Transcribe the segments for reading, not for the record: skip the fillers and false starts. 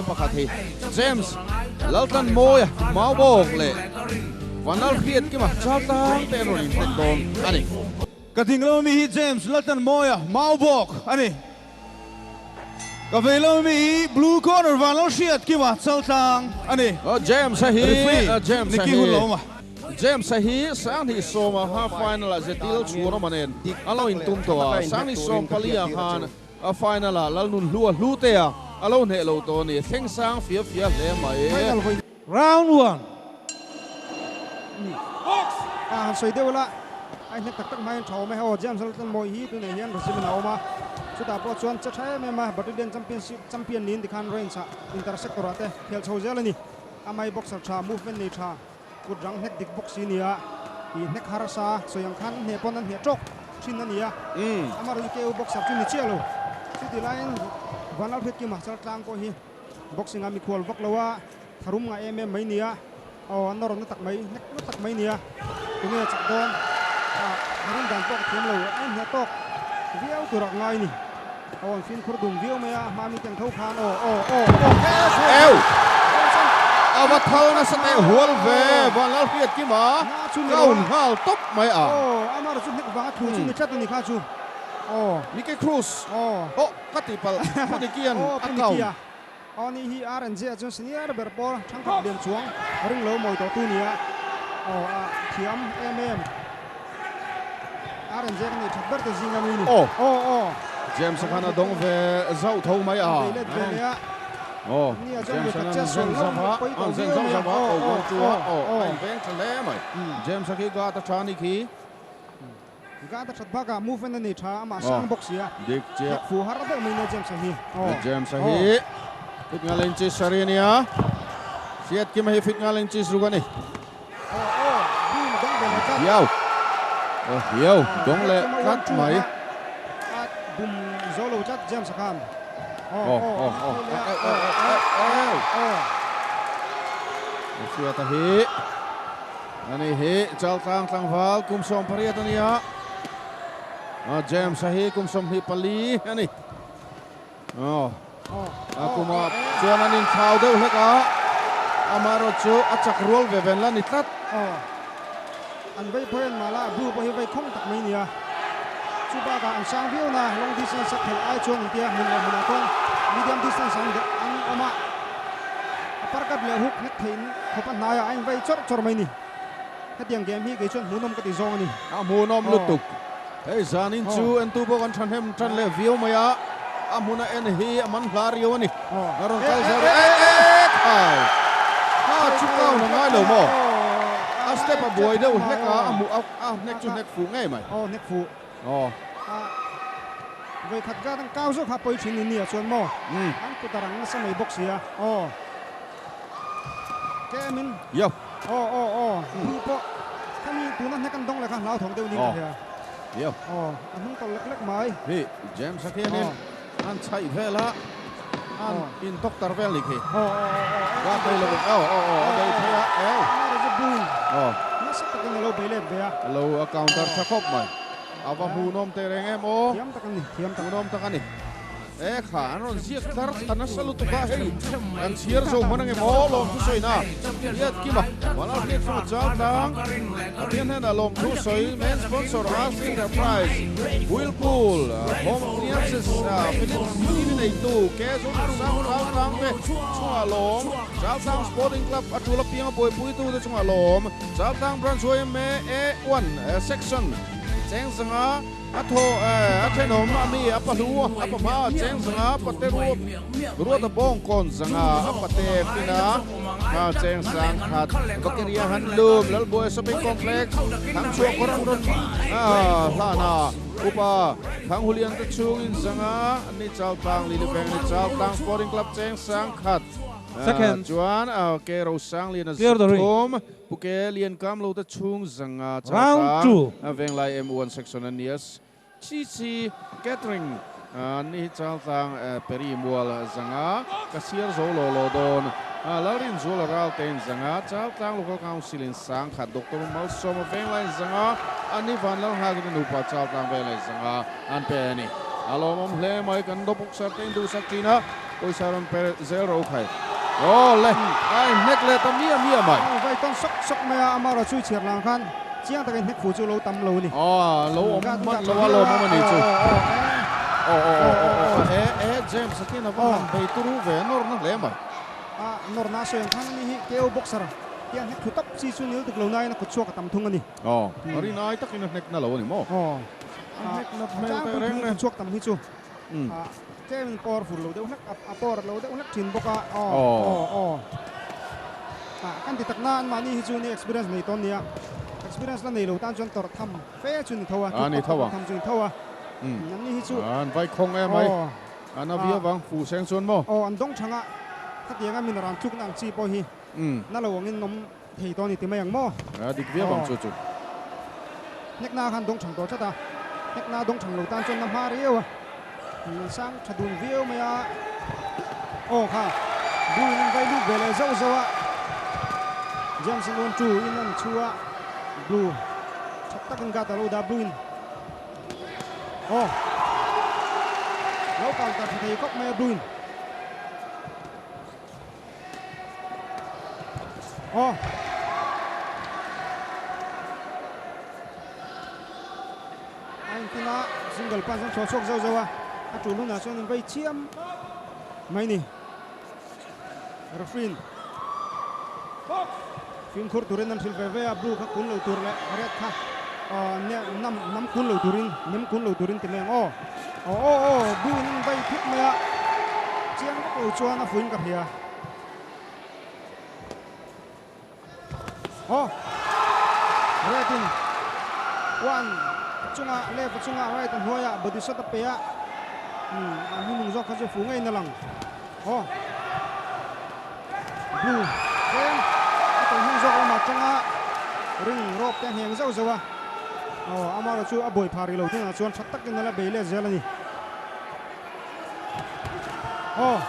zinga pakhat hi James Laltlanmawia Maubawk leh Vanlalhriatkima Chaltlang te an rawn inhnek dawn a ni. Ka ding lo mi hi James Laltlanmawia Maubawk a ni. Ka vei lo mi hi Blue Corner Vanlalhriatkima Chaltlang a ni. James-a hi Referee James-a Nicky hi Hunlawma. James-a hi Sanghnih sawma kha final ah Zetil Chhuanawma nen a lo intum tawh a, Sanghnih sawm palia khan A final ah Lalnunhlua Hlutea a lo hneh lo tawh a ni. Thleng sang fia fia hle mai. Round one. A han sawi deuh la, a inhnek tak tak hmain tha awm e. Aw James Laltlanmawi hi tunah hian Brazil-in a awm a, chutah pawh chuan che tha em em a, Brazilian championship champion niin tikhan range ah intersector ah te khel chho zel a ni. Amai boxer tha, movement nei tha, kut rang hnek dik bawk si nia, tih hnek harsa sawi ang khan hneh pawn an hneh tawk thin a ni a. Amaherawhchu KU boxer chu ni chiah lo. Chutih laiin Vanlalhriatkima Chaltlang pawh hi boxing ah mikhual vak lo a, tharum ngah em em mai nia, aw an nawrna tak mai, hnek na tak mai nia, tunge chak dawn a tharum dan pawh ka thiam lo, a inhneh tawk viau tur ah ka ngai a ni. Aw an fimkhur dum viau mai a, hma mi teng tho khan aw aw aw aw Eu! A va thal nasa teh hual ve, Vanlalhriatkima ka un nghal tawp mai a. Aw amah chu hnek vanga thu chu ni tlat a ni kha chu aw. Nicky Cruz aw ka tih palh Pu Nicky-a'n a count. Aw ni hi RNJ ah chuan senior ber pawl thangkhat lian chuang ring lo mawi tawh tu nia aw a thiam em em RNJ ka neih that ber te zing ami ni aw aw aw James a khan a dawng ve zauh tho mai a bei let ve leh a aw nia chuan James vawikhat an che zen sawi zauh lo a pawi an tawh zen viau zauh mai a zauh a aw aw aw one two a aw aw aw a inveng tha hle mai James a khi guard a tha ni khi. Gata that bakah movement a nei tha, amah sang bawk si a, Dik chiah. Hlek fu har deuh mai nia James-a hi. Aw. James-a hi fit ngal inches sarih a nia, Hriatkima hi fit ngal inches ruk a ni. Aw aw, Boom a dawng ve leh tlat. Hiau. Aw hiau, dawng leh tlat mai. A bum zo lo tlat James-a khan. Aw Aw aw, aw aw, a aw aw aw aw. Aw. Hriata hi. Ani hi Chaltlang tlangval kum 18 a ni a, James-a hi kum 24 a ni. A kumah chuan an inthlau deuh hlek a, amaherawh chu a chak rual ve ven la ni tlat. An vei pawh hian mah la bu pawh hi vei khawng tak mai a ni a, chu bakah an sang viau na, long distance a khelh ai chuan intia hmun leh hmunah chuan medium distance an awm a, a parkat leh huk hnek theihin Khawp a hnaiah a invei chawrh chawrh mai ni. Hetiang game hi kei chuan hmuhnawm ka ti zawng a ni. A hmuhnawm lutuk. Hei zanin chu entu pawh kan thahnem tan leh viau mai a, a hmuna en hi a man hla riau a ni. A rawn kal zel rih. E e khai! Kha chu count a ngai lo maw? A step a buai deuh hlek a, a hmuh a hnek chu hnek fuh ngei mai. Aw hnek fuh. Aw. A vawikhat gat an kau zawk kha pawi thin ni nia chuan maw? An kut a rang nasa mai bawk sia. Aw. Kemin. Yo. Aw aw aw. Thu pawh khami tuna hnek an dawng leh kha hlau thawng deuh ning ka hria. Yo. Aw a hnung tawlh lek lek mai. Hi James a khianin an chhaih vel a, an in doctor vel ni khi. Aw aw aw aw. Ba thei lo aw aw aw a bei thei a aw. Amara chu bui. Aw. Nasa takin a lo bei let ve a. Lo a counter tha khawp mai. A va hmuhnawm teh reng em aw. Thiam tak a ni, thiam tak. Hmuhnawm tak a ni. E kha, an rawn ziak tlar thla nasa lutuk a, hei kan chhiar zo hman ange maw lawmthu sawina Riat Kima Vanlal Hriat chunga chang tlang Pathian hnenah lawmthu sawi main sponsor Ralph Enterprise Whirlpool Home Appliances Philips TV neitu Ke Zonunsang Chang Tlang te chungah lawm Chaltlang Sporting Club a tul apianga buaipuitu te chungah lawm Chaltlang Branch yma A1 Section Chengzanga A thaw a thenawm a mi a pahlu a pahma a cheng zanga pate ruap ruat a bawng kawn zanga a pate fina a cheng sang khat Vakeria Handloom Lalbuai Shopping Complex Thangchhuah kawr an rawn a hlana upa Thanghulian te chhungin zanga ni Chaltlang Lily Veng ni Chaltlang Sporting Club cheng sang khat chuan ke Rosanglian a zuk thum. Pu Ke Lian Kam lo te chhung zanga Round Chaltlang Venglai M1 section a nia. CC Catering an ni hi Chaltlang Peri Mual zanga ka siar zo law law dawn. Lalrin Zuala Raltein zanga Chaltlang Local Council in Sangkhat Doctor Malsawma Venglai zanga an ni Vanlal Nghakite nupa Chaltlang Venglai zanga an pe a ni. A lawmawm hle mai kan Dawpuk Sartein duhsak thin a. Pawisa rawn pe zel ro khai. Aw le, a inhnek leh ta miah miah mai. Aw vai tawn sawk sawk mai a, amarawh chu i chhiar lang khan chiang takin hnek fu chu lo tam lo a ni. Aw, lo awm hman lo a lawmawm a ni chu. Aw aw aw aw aw e e James a khian a va han bei turu ve a nawrna hle mai. A nawrna a sawi ang khan ani hi KO boxer hian hnek thu tawp chi chu nil tuk lo nain a kut chhuak a tam thung a ni. Aw, a rin ai takin a hnek na lo a ni maw? Aw, a hnek nat hmel teh reng e. Kut chhuak tam hi chu. Tlem powerful lo deuh hlek a power lo deuh hlek thin bawk a aw aw aw ah kan ti tak na an mahni hi chu ni experience nei tawn nia experience la nei lo tan chuan tawrh tham fe chu ni tho a ni tho a tham chu ni tho a an ni hi chu an vai khawng em mai an a via vang fu seng chuan maw aw an dawng thanga khatianga min ran tluk na ang chi pawh hi na lo angin awm thei tawh a ni ti mai ang maw? A dik viau ang chu chu. Hnekna khan dawng chhang tawh tlat a, hnekna dawng chhang lo tan chuan na hma riau a, an sang tha dun viau mai a, aw kha blue in an vai lut ve leh zauh zauh a, James in 1 2 in an chhu a, blue tha takin guard a lo dah blue in aw lo counter tha thei khawp mai a blue in. Aw. A intin a, single punch an chhuah chhuak zauh zauh a, a tul hunah chuan an vei chiam mai ni. Referee fimkhur turin an hrilh ve ve a, blue kha kun lo tur leh red kha nam nam kun lo turin nem kun lo turin ti mai ang aw. Aw aw aw blue in an vei thut mai a, chiang vak lo chuan a fuin ka hria. Aw red in one chunga left a chunga right a hnuaia body shot a pe a umm a hnunung zawk kha chu fu ngeiin a lang aw blue tlem a tawlh hnung zawk lamah atanga ring rawp te a ngheng zauh zauh a aw amaherawh chu a buai phah rih lo tunah chuan tha takin a la bei let zel a ni. Aw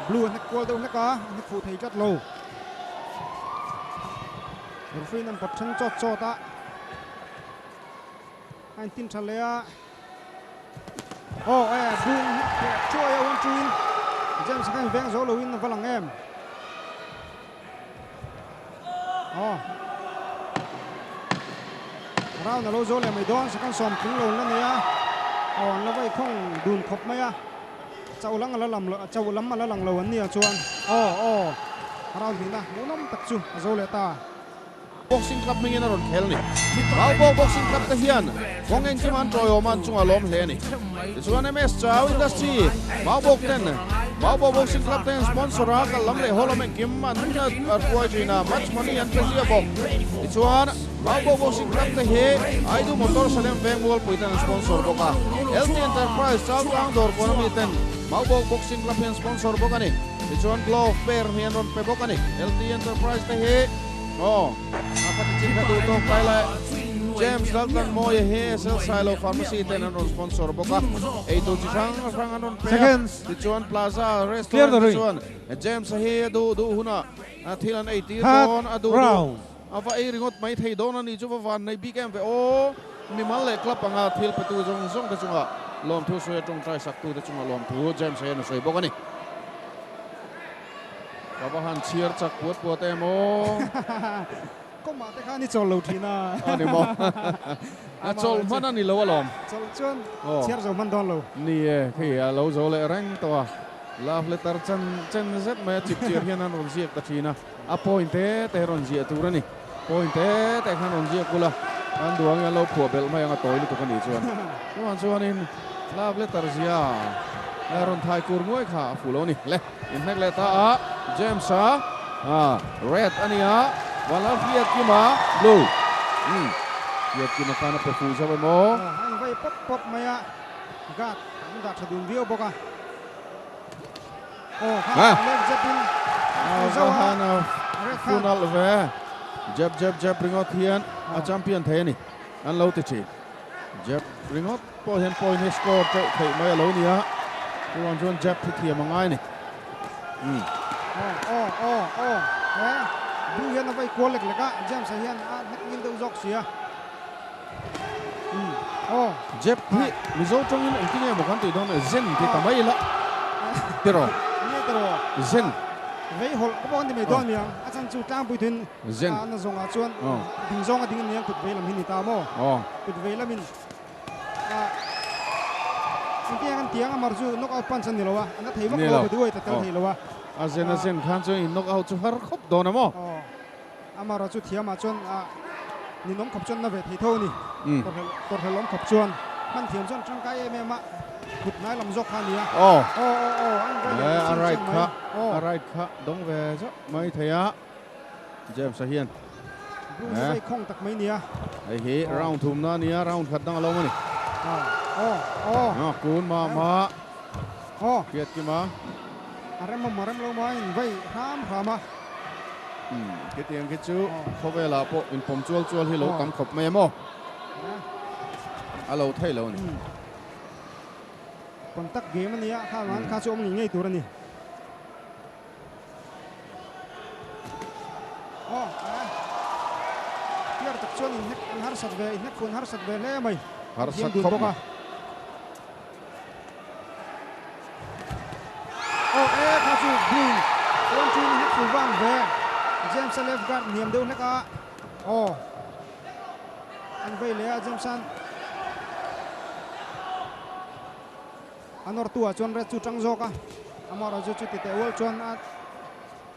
blue a hnek kual deuh hlek a a hnek fuh thei tlat lo referee in an pawt then chawt chawt a a intin tha leh a aw e blue in hnek leh thuai a 1 2 in James a kha in veng zo lo in a va lang em aw round a lo zo leh mai dawn second sawm tling lo an la nei a aw an la vai khawng dun khawp mai a chauh lang a la lam lo chauh lam a la lang lo an nia chuan aw aw round hnihna hmuhnawm tak chu a zo leh ta. Boxing Club hmingin a rawn khel a ni. Maubawk Boxing Club te hian kawng engkim an tawiawm a an chungah lawm hle a ni. Tichuan MS Chau Industry Maubawk ten Maubawk Boxing Club te an sponsor a, kal lam leh haw lam engkim an hruai thin a, match money an pe hliah bawk. Tichuan Maubawk Boxing Club te hi Aidu Motor Salem Veng Mualpui ten an sponsor bawk a, LT Enterprise Chau Tlang Dawr Kawn ami ten Maubawk Boxing Club hi an sponsor bawk a ni. Tichuan glove pair hi an rawn pe bawk a ni. LT Enterprise te hi. Aw, a khati chin kha duh tawk lai lai. James Laltlanmawia hi SL Sailo Pharmacy ten an rawn sponsor bawk a, eitur chi hrang hrang an rawn pe a, tichuan Plaza Restaurant te chuan James-a hi a duh duh hunah thil an eitir dawn, a duh duh a va ei ringawt mai thei dawn a ni chu va van nei bik em ve aw. Mimal leh club anga thil petu zawng zawng te chungah lawmthu sawi a tawngtai saktu te chungah lawmthu James-a hian a sawi bawk a ni. Ka va han chhiar chak puat puat em aw. Kawmah te khan i chawl lo thin a. A ni maw. A chawl hman a ni lo alawm. Chawl chuan chhiar zo hman dawn lo. Ni e, khi a lo zo leh reng tawh a. Love letter chan chen zet mai a chip chiar hian an rawn ziak ta thin a. A point te te rawn ziah tur a ni. Point te te khan rawn ziak kul a. Kan duh angin an lo phuah belh mai ang a tawi lutuk a nih chuan. Chuan chuanin love letter zia rawn thai kur nguai kha a fuh lo a ni. Le. Inhnek leh ta a, James a red a ni a, Vanlal Hriat Kima blue. Umm, Hriat Kima khan a pe fuh zauh em aw? A invai pawp pawp mai a, guard an dah tha dun viau bawk a. Aw, kha left jab in a fuh zauh a, red khan. A nalh ve, jab jab jab ringawt hian a champion thei a ni, an lo ti thin. Jab ringawt. Pawh hian point hi score teuh theih mai a lo ni a, chuvang chuan jab hi thiam a ngai a ni. Umm. Aw aw aw aw he blue hian a vai kual lek lek a, James a hian a hnek ngil deuh zawk si a. Umm aw. Jab hi Mizo tawngin engtin nge maw kan tih dawn zen ti ta mai ila. Tiraw? Nia tiraw? Zen. Vei hawlh ka pawh an ti mai dawn aniang. A chan chu tlangpui thuin Zen. A na zawngah chuan ding zawng a ding aniang kut vei lam hi ni ta maw? Kut vei lamin a engtiang an tiang a mar chu knock out punch a ni lo a, a na thei vak lo a, body weight a tel thei lo a. A zen a zen khan chuan in knock out chu har khawp dawn a maw? Amarawh chu thiamah chuan a ninawm khawp chuan na ve thei tho a ni. Tawrhhlelawm khawp chuan hman thiam chuan tangkai em em a, kut hnai lam zawk kha a ni a. Aw aw aw a in right a right kha a right kha dawng ve zauh mai thei a James-a hian. Blue hi vei khawng tak mai a ni a. Hei hi round thumna a ni a, round khat dang a lo awm a ni. Aw aw aw. Kun mah mah. Hriat kim a. A rem awm a rem lo maw a in vei hram hram a. Umm khitiang khi chu khawvelah pawh inpawm chual chual hi lo tam khawp mai em aw? A lo thei lo a ni. Contact game a nia, kha vang kha chu awm ngei ngei tur a ni. Aw player tak chuan inhnek an harsat ve, inhnek fu an harsat ve hle mai. Harsat khawp mai. Aw e kha chu green chuan chu in hek fu vang ve James a left guard hniam deuh hlek a aw an vei leh a James an a nawr tu ah chuan red chu tang zawk a amaherawh chu chuti teh ual chuan a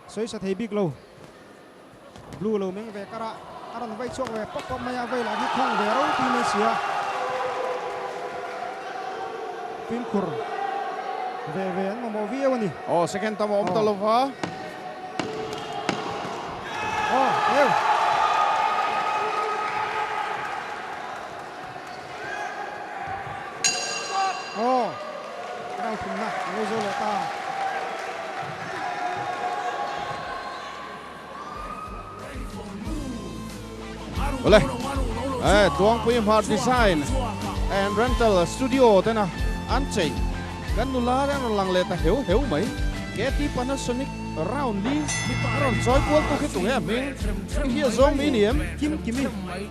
sawi sa thei bik lo blue lo meng ve kar a a rawn vei chhuak ve pawp pawp mai a vei lah hi khawng ve ropui mai si a fimkhur ve ve an mamawh viau a ni. Aw second tam a awm ta lo va. Aw eu. Aw round thumna a lo zo leh ta. Awle eh Tluangpui Hmar Design and Rental Studio tena an chei kan nula te an rawn lang leh ta heu heu mai. KT Panasonic round li a rawn chawi kual tu khi tunge a hming i hia zawng mi ni em? Kim Kimi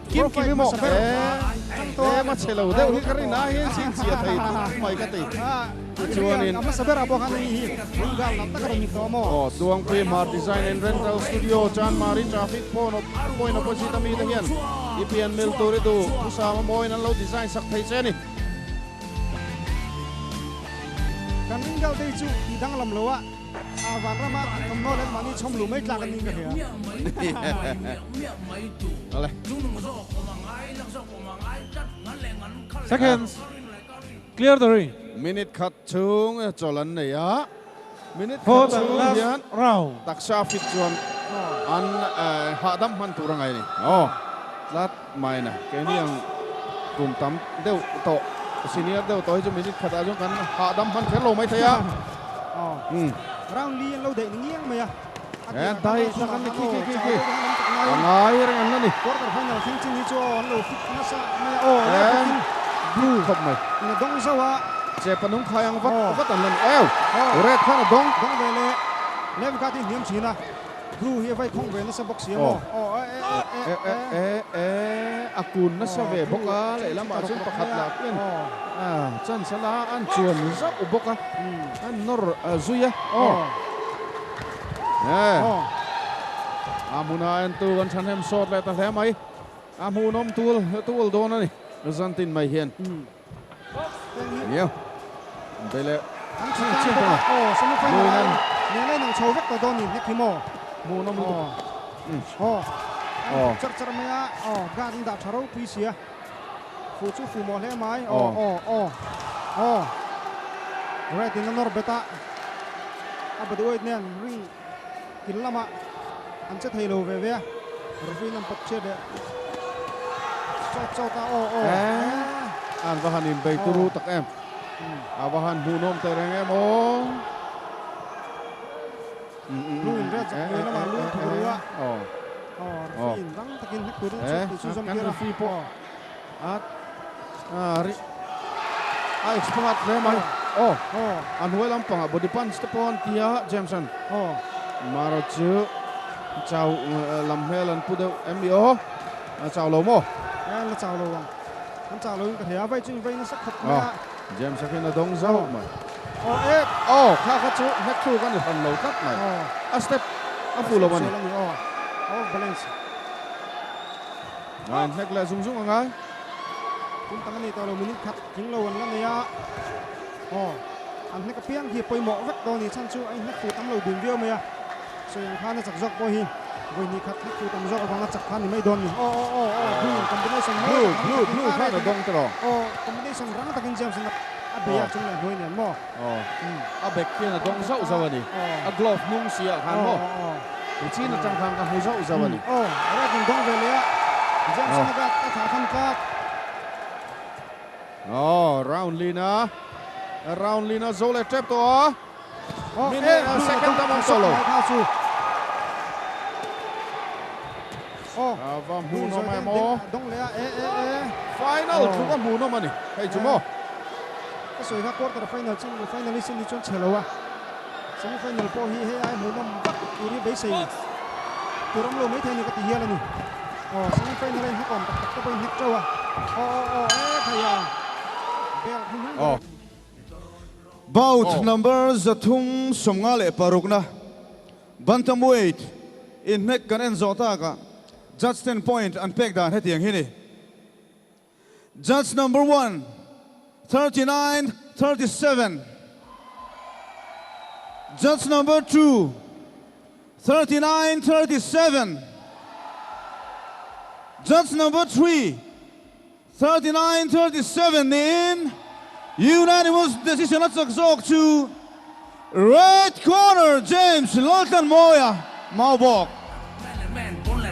Kim Kimi maw eh em a chhe lo deuh hi ka rin a hian chhinchhiah thei tut mai ka ti. Tichuanin. A hmasa berah pawh khan hei hi Ringal lam tak a rawn ni tawh maw? Aw, Tluangpui Hmar Design and Rental Studio, Chanmari Traffic Point point opposite ami te hian i pian mil tur i duh thusam a mawiin an lo design sak thei che a ni. Kan Ringal te hi chu tih danglam lo a, a vanrama an thawmhnaw leh mahni chhawm luh mai tlak a niin ka hria. Awle. Seconds. Clear the ring. Minute khat chhung chawlh an nei a, minute khat chhung hian taksa fit chuan an hahdam hman tur a ngai a ni. Aw, tlat mai na, keini ang kum tam deuh tawh, senior deuh tawh hi chu minute khatah chuan kan hahdam hman kher lo mai thei a. Round li an lo daih ni ngiang mai a. He dai tak an ni khi khi khi khi a ngai reng an la ni. Quarter final thleng chin hi chu aw an lo fit nasa mai a aw left takin blue khawp mai. In a dawng zauh a. Che panung khai ang vat vat an la ni eu red khan a dawng. Dawng ve leh left guard hi hniam thin a blue hi a vai khawng ve nasa bawk si a maw aw e e e e e a kun nasa ve bawk a lehlamah chuan pakhat lah khian chance a la an chuan zauh bawk a an nawr zui a aw. A hmuna entu kan thahnem sawt leh ta hle mai. A hmuhnawm tul tul dawn a ni zantin mai hian. Nia be leh chiang chiang tawh a. Luinan. Hmuhnawm lutuk. Aw. Char char mai a, aw guard an dah tha ropui sia. Fu chu fu mawh hle mai, aw aw aw aw. Red in a nawr bet a, a body weight nen ring kil lamah an che thei lo ve ve a. Referee in an pawt chhiat leh chawt chawt a, aw aw. An va han inbei turu tak em. A va han hmuhnawm teh reng em aw. Blue in red zak lui lamah lu an thawk ru a. Aw referee in rang takin hnek turin chu tih chu zawm tir a. Kan referee pawh a a expert hle mai. Aw a hnuai lampangah body punch te pawh an ti a Jameson. Mara chu chau lam hmel an pu deuh em ni aw. A chau lo maw? An la chau lo ang. An chau lo in ka hria. Vai chu in vai nasa khawp mai a. James a khian a dawng zauh mai. Aw e. Aw kha kha chu hnek thluk a ni hran lo tlat mai. A step a fuh lo a ni. Aw off balance. A inhnek leh zung zung angai. Tum tam a nei tawh lo minute khat tling lo an la nei a. Aw an hnek apiang hi a pawimawh vek dawn a ni. Chhan chu a inhnek fuh tam lo dun viau mai a. Sawi ang khan a chak zawk pawh hi vawi hnih khat hnek fuh tam zawk avanga chak kha a ni mai dawn a ni. Aw aw aw aw blue combination mawi Blue blue blue khan a dawng ta rawh. Aw combination rang takin James-in a bei a chung leh hnuai nen maw. Aw a bag khian a dawng zauh zauh a ni. A glove hnung si ah khan maw. Nichin atang khan ka hmu zauh zauh a ni. Aw red in dawng ve leh a James-in a guard a thlah khan tlak. Aw round lina round lina zo leh tep tawh a. Minute a second tam awm tawh lo. A va hmuhnawm em aw. Final tluk a hmuhnawm a ni hei chu maw. Ka sawi kha quarter final chin finalist ni chuan chhe lo a. Semi final pawh hi hei ai hmuhnawm vak tur hi beisei tur awm lo maithei a ni ka ti hial a ni. Aw semi final a inhekawm tak tak te pawh inhek teuh a. Aw aw aw e khai a bel hi hnung ber. Bout number 356 na Bantamweight inhnek kan en zawh takah Judge ten point an pek dan hetiang hi ni. Judge number one, 39, 37. Judge number two, 39, 37. Judge number three, 39, 37 niin unanimous decision a chak zawk chu Red corner James Laltlanmawia Maubawk.